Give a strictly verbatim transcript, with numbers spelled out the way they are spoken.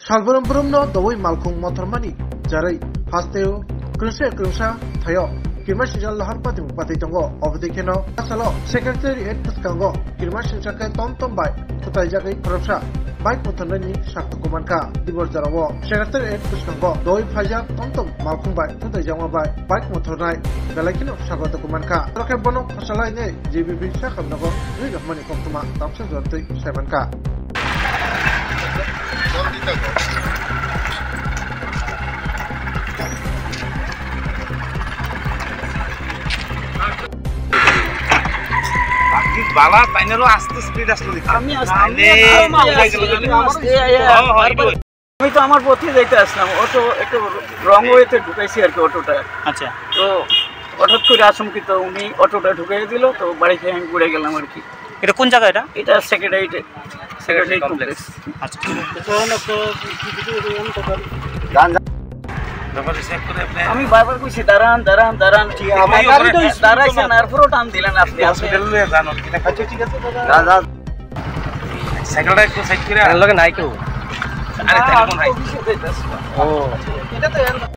Salbrum brumno dowi malkhung mothormani jarwi hasteo kwrwngsa kwrwngsa thaio kirima sijal lahar patimung patwi tongo. Obodei kheno asalo secretariat bwskango kirima singsa khe tom tom bai thutaijagwi khoroksa bike mothornani sak tukumankha. Dibor jorao secretariat bwskango dowi phaijak tom tom malkhung bai thutaijakma bai bike mothornai belai kheno sago tukumankha. Aro khe bono khosalainai J B B sakhamnogo rwi rokmani koktwma tamsa jortwi saimankha. বালা, তাইনেরও আস্তে স্পিড আসলো দেখি। আমি আস্তে, আমি তাইনে আস্তে, উড়ে গেল। আমি আস্তে, আস্তে, আস্তে, হ্যাঁ, হ্যাঁ, বারবার। আমি তো আমার পথে যাইতে আসলাম, অটো একটু রং ওয়েতে ঢুকাইছি আর কি অটোটা। আচ্ছা। তো হঠাৎ করে আচমকিত উনি অটোটা ঢুকাই দিল, তো বাড়ি থেকে আমি ঘুরে গেলাম আর কি। এটা কোন জায়গা এটা? এটা সেক্রেটারিয়েট, সেক্রেটারি কমপ্লেক্স। আচ্ছা। ব্যাপারে চেক করে আপনি আমি বারবার কইছি, "দাঁড়ান, দাঁড়ান, দাঁড়ান।" ঠিক আছে, আমার গাড়ি তো দাঁড়াইছেন, তারপরেও টান দিলেন আপনি। হসপিটালে নিয়ে যান, ওর কি দেখা যায়। আচ্ছা, ঠিক আছে, দাদা। সাইকেলটা একটু সাইড করে আন। লগে নাই কেউ। আরে, তাহলে কোন ভাই? ও। এটা তো